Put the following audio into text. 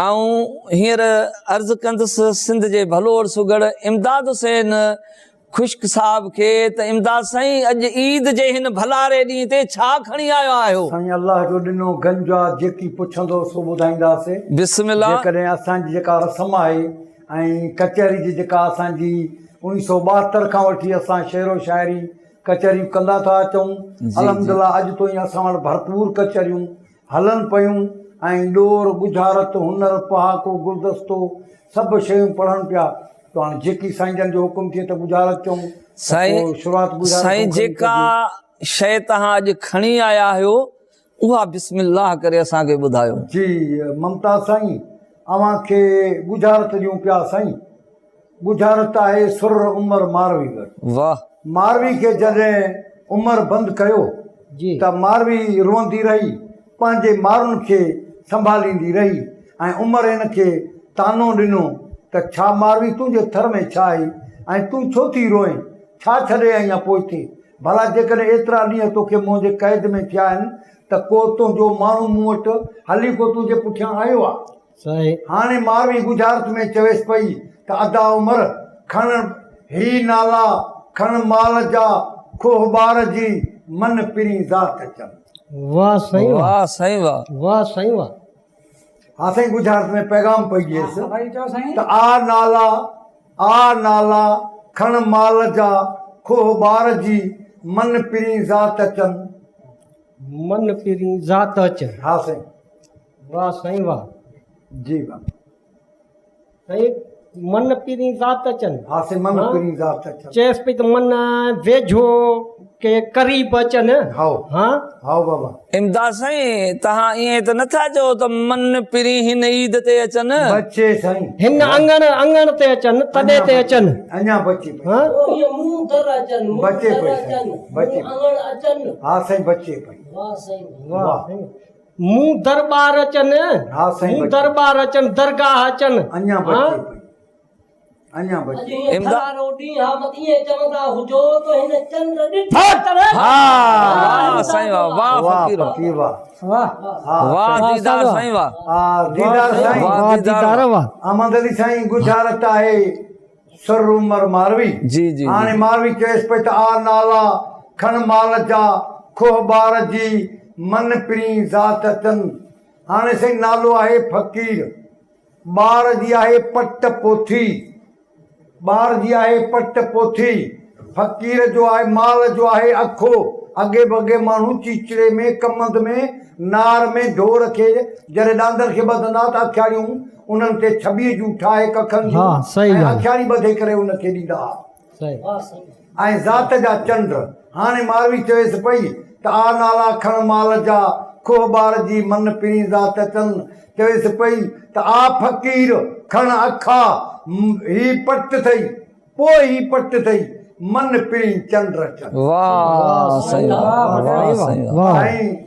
آئون هينئر عرض ڪندس سنڌ جي ڀلوڙ سگهڙ امداد حسين خشڪ صاحب کي ته امداد سائين اڄ عيد جي هن ڀلاري ڏينهن تي ڇا کڻي آيا آهيو؟ سائين الله جو ڏنو گنج آ جيڪي پڇندو سو ٻڌائينداسي. بسم الله. جيڪڏهن اسان جي جيڪا رسم آهي ۽ ڪچهري جي جيڪا اسان جي اوڻيهه سو 72 کان وٺي اسان شعر و شاعري ڪچهريون ڪندا ٿا اچون الحمدلله اڄ تائين اسان وٽ ڀرپور ڪچهريون هلن پيون ۽ ڏور، ڳجهارت، هنر، پهاڪو، گلدستو سڀ شيون پڙهن پيا ته هاڻي جيڪي سائين جن جو حڪم ٿئي ته ڳجهارت چئون ته پوء شروعات ڳجهارت سائين کان کڻي جيڪا ڪجي. شيء توهان اڄ کڻي آيا آهيو اها بسم الله ڪري اسان کي ٻڌايو. جي ممتاز سائين اوهان کي ڳجهارت ڏيون پيا سائين. ڳجهارت آهي سر عمر ماروي وٽ. واھ. ماروي کي جڏهن عمر بند ڪيو ته ماروي روئندي رهي، پنهنجي مارن کي سنڀاليندي رهي ۽ عمر هن کي طعنو ڏنو ته ڇا ماروي تنهنجي ٿر ۾ ڇا آهي ۽ تون ڇو ٿي روئين، ڇا ڇڏي آئين آن پوئتي؟ ڀلا جيڪڏهن ايترا ڏينهن توکي منهنجي قيد ۾ ٿيا آهن ته ڪو تنهنجو ماڻهو مون وٽ هلي ڪو تنهنجي پٺيان آيو آ؟ سائين. هاڻي ماروي ڳجهارت ۾ چويس پئي ته ادا عمر، کڻ هي نالا، کڻ مال جا، کوهه ٻار جي، من پرين ذات اچن. واه سائين واه. واه سائين واه. واه سائين واه. ها سائين ڳجهارت ۾ پيغام پئي ڏيس ته آ نالا، آ نالا، کڻ مال جا، کوهه ٻار جي، من پرين ذات اچن. من پرين ذات اچن. ها سائين. واه سائين واه. جي بابا. سائين من پرين ذات اچن. ها سائين من پرين ذات اچن. چيس پئي ته من ويجهو ڪي قريب اچن. هائو. ها. هائو بابا. امداد سائين توهان ائين ته نٿا چئو ته من پرين هن عيد تي اچن. بچي سائين. هن اڱڻ اڱڻ تي اچن تڏي تي اچن. اڃا بچي پئي. ها. مون در اچن مون بچي در پئي اچن سائين بچي مون اڱڻ اچن. ها سائين بچي پئي. واه سائين واه سائين. مون درٻار اچن مون درٻار اچن درگاهه اچن اڃا بچي پئي اڃا بچي واه سائين واه واه فقير واه واه ديدار سائين واه ديدار سائين واه ديدار واه احمد علي سائين ڳجهارت آهي سر عمر ماروي جي جي هاڻي ماروي چيس پئي ته آ نالا کڻ مال جا کوهه ٻار جي من پرين ذات اچن هاڻي سائين نالو آهي فقير ٻار جي آهي پٽ پوٿي ٻار جي آهي پٽ پوٿي فقير جو آهي مال جو آهي اکو اڳي به اڳي ماڻهو چيچڙي ۾ ڪمند ۾ نار ۾ ڍور کي جڏهن ڏاندن کي ٻڌندا ته اکياڙيون انهن تي ڇٻيء جون ٺاهي ڪکن جون ۽ اکياڙي ٻڌي ڪري ان کي ڏيندا ها. ۽ ذات جا چنڊ. هاڻي ماروي چويس پئي ته آ نالا کڻ مال جا، کوهه ٻار جي من پرين ذات اچن. چويس پئي ته آ فقير کڻ اکا، هي پٽ ٿئي، پوء هي پٽ ٿئي، من پرين چنڊ اچن. واهه سائين واهه، واهه سائين واهه. سائين.